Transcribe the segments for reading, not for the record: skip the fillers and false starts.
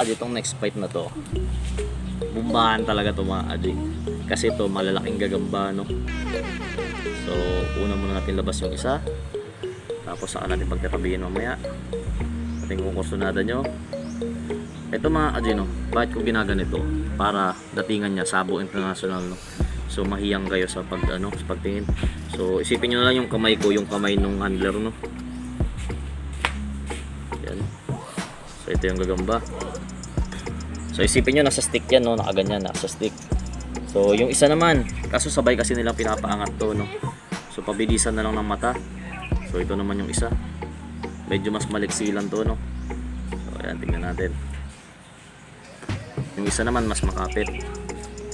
kaji, itong next fight na to, bumbahan talaga to, mga kaji. Kasi ito, malalaking gagamba, no? So, una muna natin labas yung isa. Tapos saka natin pagtatabihin mamaya. Ating kukursunada nyo. Ito, mga kaji, no? Bakit ko ginaganito? Para datingan niya, Sabo International, no? So, mahiyang kayo sa pag, ano, sa pagtingin. So, isipin nyo na lang yung kamay ko, yung kamay nung handler, no? Yan. So, ito yung gagamba. So, isipin nyo, nasa stick yan, no? Nakaganyan, nasa stick. So, yung isa naman, kaso sabay kasi nilang pinapaangat to, no? So, pabilisan na lang ng mata. So, ito naman yung isa. Medyo mas maliksi lang to, no? So, ayan, tingnan natin. Yung isa naman, mas makapit.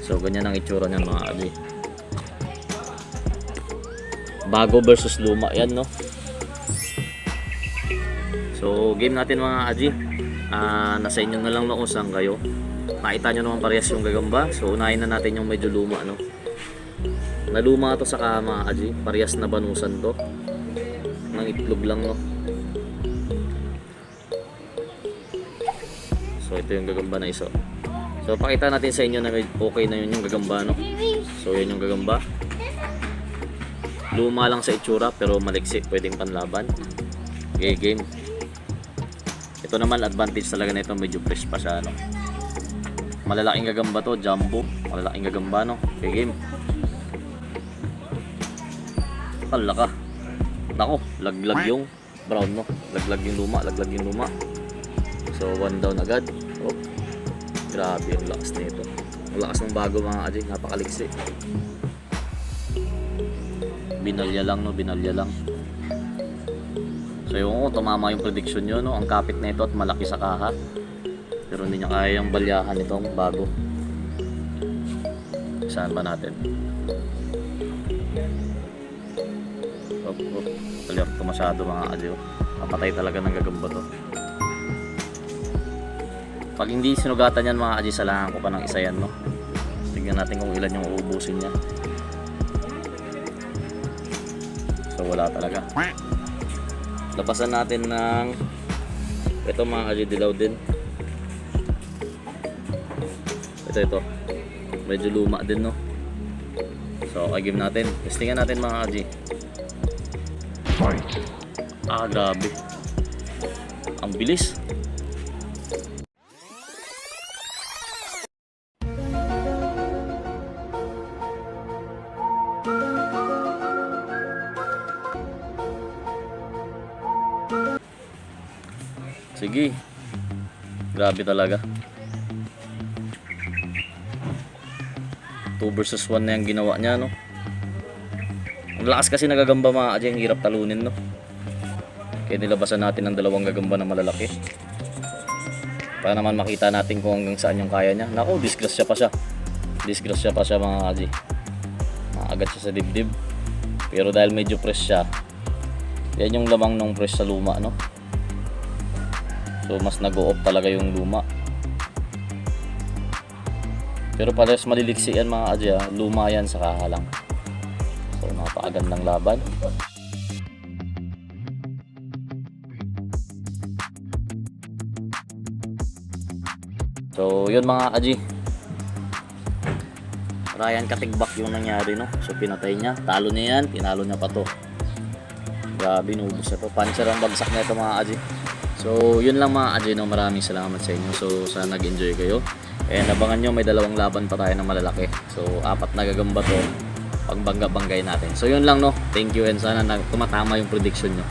So, ganyan ang itsura niyan, mga kaji. Bago versus luma yan, no? So, game natin, mga kaji. Nasa inyo na lang, no, kung saan kayo. Nakita nyo naman parehas yung gagamba. So, unahin na natin yung medyo luma, no? Naluma to sa kama, mga kaji. Parehas na banusan to. Nang itlog lang, no? So, ito yung gagamba na isa. So, pakita natin sa inyo na okay na yun yung gagamba, no? So, yun yung gagamba. Luma lang sa itsura, pero maliksi. Pwedeng panlaban. Okay, game. Ito naman, advantage talaga na ito. Medyo fresh pa siya, no? Malalaking gagamba to, jumbo. Malalaking gagamba, no? Okay, game. Hala ka. Nako, laglag yung brown, no? Laglag yung luma, laglag yung luma. So, one down agad. Oh. Grabe yung lakas nito. Ang lakas ng bago, mga kaji, napakaliksi. Binalya lang, no, binalya lang. So yung ko, tumama yung prediction nyo, no? Ang kapit na ito at malaki sa kaha. Pero hindi niya kaya yung balyahan itong bago. Saan ba natin? Op, op. Alerto masyado, mga kaji, oh. Papatay talaga ng gagamba to. Pag hindi sinugatan yan, mga kaji, salangan ko pa ng isa yan, no? Tignan natin kung ilan yung uubusin niya. So wala talaga. Lapasan natin ng ito, mga kaji, dilaw din. Ito, ito. Medyo luma din, no? So, okay, game natin. Testingan natin, mga kaji. Fight. Ah, grabe. Ang bilis. Sige. Grabe talaga. 2 versus 1 na yung ginawa niya, no? Ang lakas kasi nagagamba, mga kaji. Ang hirap talunin, no? Kaya nilabasan natin ang dalawang gagamba na malalaki. Para naman makita natin kung hanggang saan yung kaya niya. Naku, disgrasya pa siya. Disgrasya pa siya, mga kaji. Maagat siya sa dibdib. Pero dahil medyo fresh siya, yan yung lamang nung fresh sa luma, no? So mas nag-o-off talaga yung luma. Pero parehas maliliksi yan, mga kaji, ha? Luma yan sa kahalang. So napakagandang laban. So yun, mga kaji. Ryan Katigbak yung nangyari, no? So pinatay niya. Talo niya yan. Tinalo niya pa to. Grabe, inubos niya to. Puncher ang bagsak na ito, mga kaji. So yun lang, mga kaji, no? Maraming salamat sa inyo. So sana nag-enjoy kayo. And abangan nyo, may dalawang laban pa tayo ng malalaki. So 4 na gagamba to. Pagbangga-banggay natin. So yun lang, no? Thank you and sana tumatama yung prediction nyo.